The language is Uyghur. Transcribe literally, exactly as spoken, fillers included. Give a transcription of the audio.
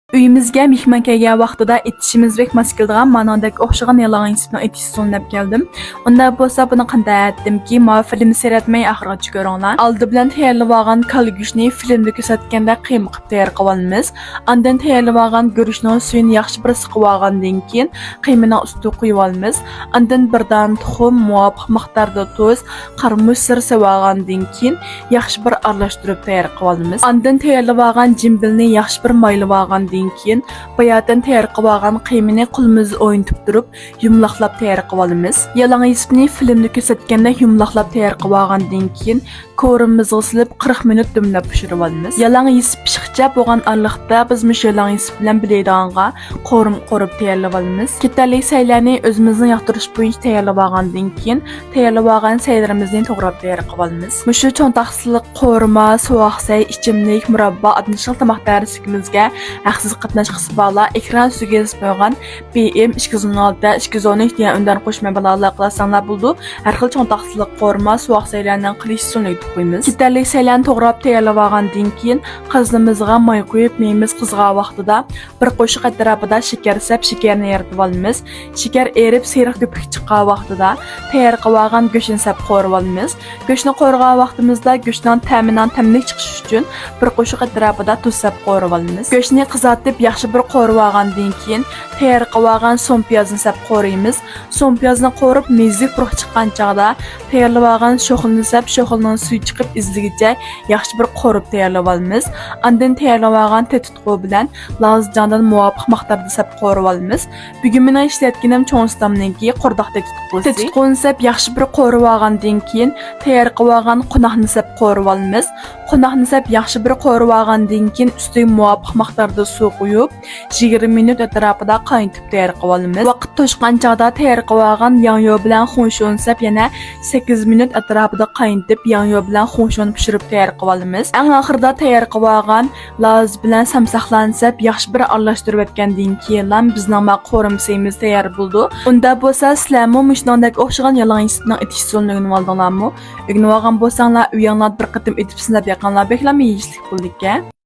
ئۆيىمىزگە مېھمان كەلگەن ۋاقتىدا ئېتىشىمىز بەك ماس كېلىدىغان ماناڭدەك ئوخشىغان يالاڭ يېسىپنىڭ ئېتىش ئۇسۇلىنى ئەپ كەلدىم. ئۇنداق بولسا بۇنى قانداق ئەتتىمكى، ماۋۇ فىلىمنى سەيرەتمەي ئاخىرغىچە كۆرۈڭلار. ئالدى بىلەن تەييارلىۋالغان كالا گۆشنى فىلىمدە كۆرسەتكەندەك قىيما قىلىپ تەييار قىلىۋالىمىز. ئاندىن تەييارلىۋالغان گۈرۈچنىڭ سۈيىنى ياخشى بىر سىقىۋالغاندىن كېيىن، قىيمىنىڭ ئۈستىگە قۇيۇۋالىمىز. ئاندىن بىر دانە تۇخۇم، مۇۋاپىق مىقداردا تۇز، قارىمۇچ سىرى سېلىۋالغاندىن كېيىن، ياخشى بىر ئارىلاشتۇرۇپ تەييار قىلىۋالىمىز. ئاندىن تەييارلىۋالغان جىمبىلنى ياخشى بىر مايلىۋالغاندىن كېيىن، باياتىن تەييار قىلىۋالغان قىيمىنى قولىمىزدا ئوينىتىپ تۇرۇپ، يۇمىلاقلاپ تەييار قىلىۋالىمىز. يالاڭ يېسىپنى فىلىمدە كۆرسەتكەندەك يۇمىلاقلاپ تەييار قىلىۋالغاندىن كېيىن، قورۇمىمىزغا سېلىپ، قىرىق مىنۇت دۈملەپ پىشۇرۇۋالىمىز. يالاڭ يېسىپ پىشقىچە بولغان ئارىلىقتا بىز مۇشۇ يالاڭ يېسىپ بىلەن بىلەيدىغانغا قورۇما قورۇپ تەييارلىۋالىمىز. كېتەرلىك سەيلەرنى ئۆزىمىزنىڭ ياقتۇرۇش بويىچە تەييارلىۋالغاندىن كېيىن، تەييارلىۋالغان سەيلىرىمىزنى توغراپ تەييار قىلىۋالىمىز. مۇشۇ چوڭ تاقسىلىق قورۇما، سوغۇق سەي، ئىچىملىك، مۇراببا ئاتمىشلىق تاماق تەييارلىشىمىزگە ھەقسىز قاتناشقۇسى بارلار ئېكران ئۈستىگە يېزىپ قويغان بى ئېم ئىككى يۈز ئون ئالتە، ئىككى يۈز ئون ئۈچ دېگەن ئۈندىدارنى قوشۇپ مەن بىلەن ئالاقىلەشسەڭلار بولىدۇ. ھەر خىل چوڭ تاقسىلىق قورۇما، سوغۇق سەيلەرنىڭ قىلىش ئۇسۇلىنى ئۆگىتىپ قويىمىز. كېتەرلىك سەيلەرنى توغراپ تەييارلىۋالغاندىن كېيىن، قازىنىمىزغا ماي قۇيۇپ، مېيىمىز قىزىغان ۋاقتىدا بىر قوشۇق ئەتراپىدا شېكەر سەپ، شېكەرنى ئېرىتىۋالىمىز. شېكەر ئېرىپ، سېرىق كۆپۈك چىققان ۋاقتىدا تەييار قىلىۋالغان گۆشنى سەپ قورۇۋالىمىز. گۆشنى قورۇغان ۋاقتىمىزدا گۆشنىڭ تەمىنىڭ تەملىك چىقىشى ئۈچۈن بىر قوشۇق ئەتراپىدا تۇز سەپ قورۇۋالىمىز. گۆشنى قىزارتىپ، ياخشى بىر قورۇۋالغاندىن كېيىن، تەييار قىلىۋالغان سوم پىيازنى سەپ قورۇيمىز. سوم پىيازنى قورۇپ، مېزىگە پۇرىقى چىققان چاغدا تەييارلىۋالغان شوخلىنى سەپ، شوخلىنىڭ سۈيى چىقىپ ئېزىلگىچە ياخشى بىر قورۇپ تەييارلىۋالىمىز. ئاندىن تەييارلىۋالغان تېتىتقۇ بىلەن لازىجاڭدىن مۇۋاپىق مىقداردا سەپ قورۇۋالىمىز. بۈگۈن مېنىڭ ئىشلەتكىنىم چوڭ ئۇستامنىڭكى قورداق تېتىتقۇسى. تېتىتقۇنى سەپ ياخشى بىر قورۇۋالغاندىن كېيىن، تەييار قىلىۋالغان قوناقنى سەپ قورۇۋالىمىز. قوناقنى سەپ ياخشى بىر قورۇۋالغاندىن كېيىن، ئۈستىگە مۇۋاپىق مىقداردا سۇ قۇيۇپ، يىگىرمە مىنۇت ئەتراپىدا قاينىتىپ تەييار قىلىۋالىمىز. ۋاقىت توشقان چاغدا تەييار قىلىۋالغان ياڭيۇ بىلەن خۇڭشۇنى سەپ يەنە سەككىز مىنۇت ئەتراپىدا قاينىتىپ، ياڭيۇ بىلەن خۇڭشۇنى پىشۇرۇپ تەييار قىلىۋالىمىز. ئەڭ ئاخىرىدا تەييار قىلىۋالغان لازا بىلەن سامساقلارنى سەپ ياخشى بىر ئارىلاشتۇرۇۋەتكەندىن كېيىنلا بىزنىڭ ما قورۇما سەيمىز تەييار بولىدۇ. ئۇنداق بولسا سىلەرمۇ مۇشۇنىڭدەك ئوخشىغان يالاڭ يېسىپنىڭ ئېتىش ئۇسۇلىنى ئۆگىنىۋالدىڭلارمۇ؟ ئۆگىنىۋالغان بولساڭلار ئۆيۈڭلاردا بىر قېتىم ئېتىپ سىناپ بېقىڭلار، بەكلا مېيىشلىك بولىدىكەن.